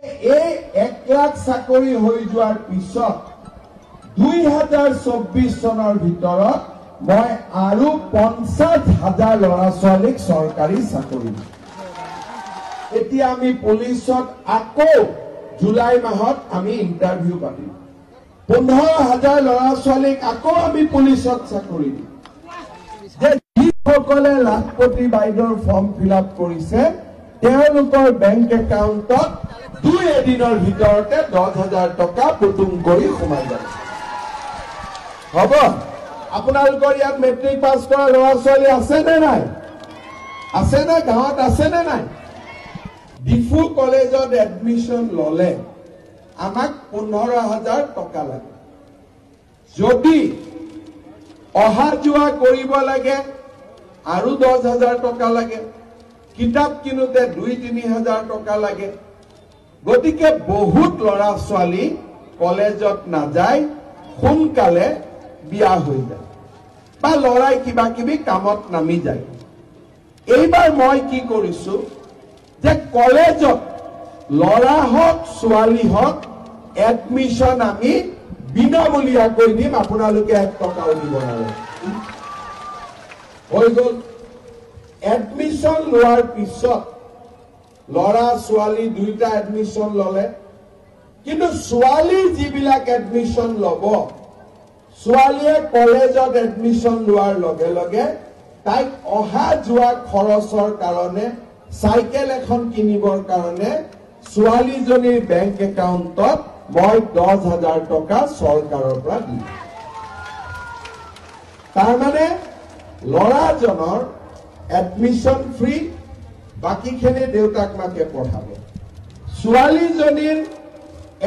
এই 1 লাখ চাকৰি হৈ যোৱাৰ পিছত 2024 চনৰ ভিতৰত মই আৰু 50,000 ল'ৰা ছোৱালীক চৰকাৰী চাকৰি দিম। এতিয়া আমি পুলিচত আকৌ জুলাই মাহত আমি ইণ্টাৰভিউ পাতিম। 15,000 ল'ৰা ছোৱালীক আকৌ আমি পুলিচত চাকৰি দিম। যে যিসকলে লাখপতি বাইদেউৰ ফৰ্ম ফিল আপ কৰিছে তেওঁলোকৰ বেংক একাউণ্টত 2 এদিনৰ ভিতৰতে 10,000 টকা পুতুং কৰি সোমাই যাব। হ'ব? আপোনালোকৰ ইয়াত মেট্ৰিক পাছ কৰা ল'ৰা ছোৱালী আছে নে নাই? আছে নে? গাঁৱত আছে নে নাই? ডিফু কলেজত এডমিশ্যন ললে আমাক 15,000 টকা লাগে। যদি অহা যোৱা কৰিব লাগে আৰু 10,000 টকা লাগে, কিতাপ কিনোতে 2-3 হাজাৰ টকা লাগে। গতিকে বহুত ল'ৰা ছোৱালী কলেজত নাযায়, সোনকালে বিয়া হৈ যায় বা ল'ৰাই কিবা কিবি কামত নামি যায়। এইবাৰ মই কি কৰিছো যে কলেজত ল'ৰা হওক ছোৱালী হওক এডমিশ্যন আমি বিনামূলীয়াকৈ দিম, আপোনালোকে 1 টকাও দিব নালাগে। হৈ গ'ল। এডমিশ্যন লোৱাৰ পিছত ল'ৰা ছোৱালী দুইটা এডমিশ্যন ল'লে, কিন্তু ছোৱালী যিবিলাক এডমিশ্যন ল'ব, ছোৱালীয়ে কলেজত এডমিশ্যন লোৱাৰ লগে লগে তাইক অহা যোৱা খৰচৰ কাৰণে, চাইকেল এখন কিনিবৰ কাৰণে ছোৱালীজনীৰ বেংক একাউণ্টত মই 10,000 টকা চৰকাৰৰ পৰা দিম। তাৰমানে ল'ৰাজনৰ এডমিশ্যন ফ্ৰী, বাকীখিনি দেউতাক মাকে পঢ়াব। ছোৱালীজনীৰ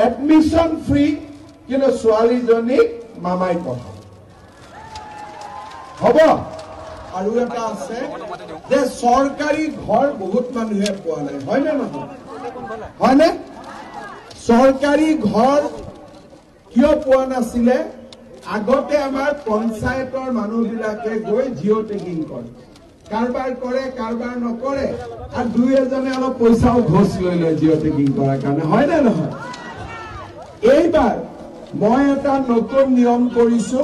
এডমিশ্যন ফ্ৰী, কিন্তু ছোৱালীজনীক মামাই পঢ়াব। হ'ব? আৰু এটা আছে যে চৰকাৰী ঘৰ বহুত মানুহে পোৱা নাই, হয়নে নহয়? হয়নে? চৰকাৰী ঘৰ কিয় পোৱা নাছিলে? আগতে আমাৰ পঞ্চায়তৰ মানুহবিলাকে গৈ জিঅ' টেগিং কৰে, কাৰবাৰ কৰে, কাৰবাৰ নকৰে, আৰু দুই এজনে অলপ পইচাও ঘোচ লৈ লয় জিঅ' টেগিং কৰাৰ কাৰণে, হয়নে নহয়? এইবাৰ মই এটা নতুন নিয়ম কৰিছো,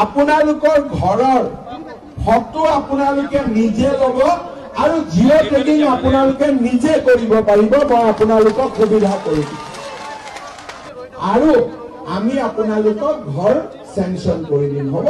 আপোনালোকৰ ঘৰৰ ফটো আপোনালোকে নিজে ল'ব আৰু জিঅ' টেগিং আপোনালোকে নিজে কৰিব পাৰিব। মই আপোনালোকক সুবিধা কৰি দিম আৰু আমি আপোনালোকক ঘৰ চেংচন কৰি দিম। হ'ব?